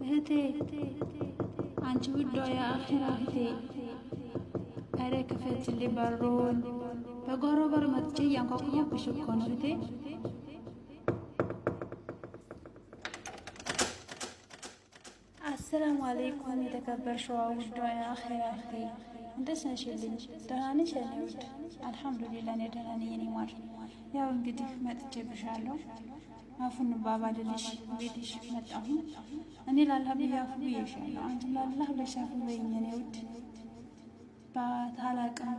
እህቴ፣ አንቺ ውዷ የአኺራ እህቴ፣ ኧረ ክፈችልኝ በሩን። በጓሮ በር መጥቼ እያንኳኳሁብሽ እኮ ነው እህቴ። አሰላሙ አለይኩም የተከበርሽዋ ውዷ የአኺራ እህቴ፣ እንዴት ነሽልኝ? ደህና ነሽ የኔ ውድ? አልሐምዱሊላህ እኔ ደህና ነኝ የኔ ማር። ያው እንግዲህ መጥቼብሻለሁ። አፉ እንባባልልሽ ቤትሽ መጣሁኝ። እኔ ላላህ ብዬ አፉ ብዬሻለሁ። አንቺም ላላህ ብለሽ አፉ በይኝ የኔ ውድ። ባታላቅም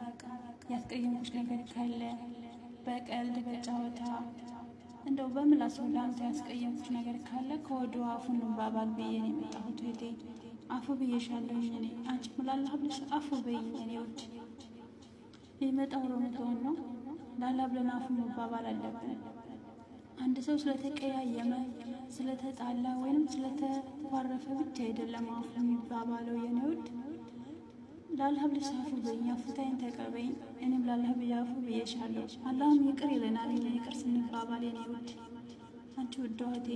ያስቀየምኩሽ ነገር ካለ በቀልድ በጨዋታ እንደው በምላስ ሁላ አንተ ያስቀየምኩሽ ነገር ካለ ከወዲሁ አፉ እንባባል ብዬ ነው የመጣሁት እህቴ። አፉ ብዬሻለሁኝ እኔ። አንቺም ላላህ ብለሽ አፉ በይኝ የኔ ውድ። የመጣው ረመዳን ነው። ላላህ ብለን አፉ መባባል አለብን። አንድ ሰው ስለተቀያየመ፣ ስለተጣላ ወይንም ስለተኳረፈ ብቻ አይደለም አፉ የሚባባለው የኔ ውድ። ላላህ ብለሽ አፉ በይኝ፣ አፉታዬን ተቀበይኝ። እኔም ላላህ ብዬ አፉ ብዬሻለሁ። አላህም ይቅር ይለናል እኛ ይቅር ስንባባል የኔ ውድ። አንቺ ውድ እህቴ፣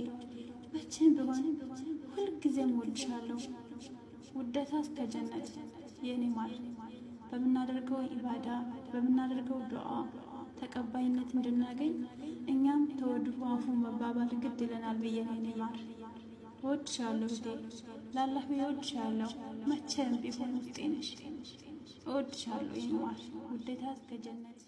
መቼም ቢሆን ሁልጊዜም እወድሻለሁ። ውደታ እስከ ጀነት የኔ ማር። በምናደርገው ኢባዳ፣ በምናደርገው ዱዓ ተቀባይነት እንድናገኝ እኛም ተወድፎ አፉ መባባል ግድ ይለናል ብዬ ነው የኔ ማር። እወድሻለሁ እህቴ፣ ላላህ ብዬ እወድሻለሁ። መቼም ቢሆን ውስጤ ነሽ። እወድሻለሁ የኔ ማር። ውዴታ እስከ ጀነት።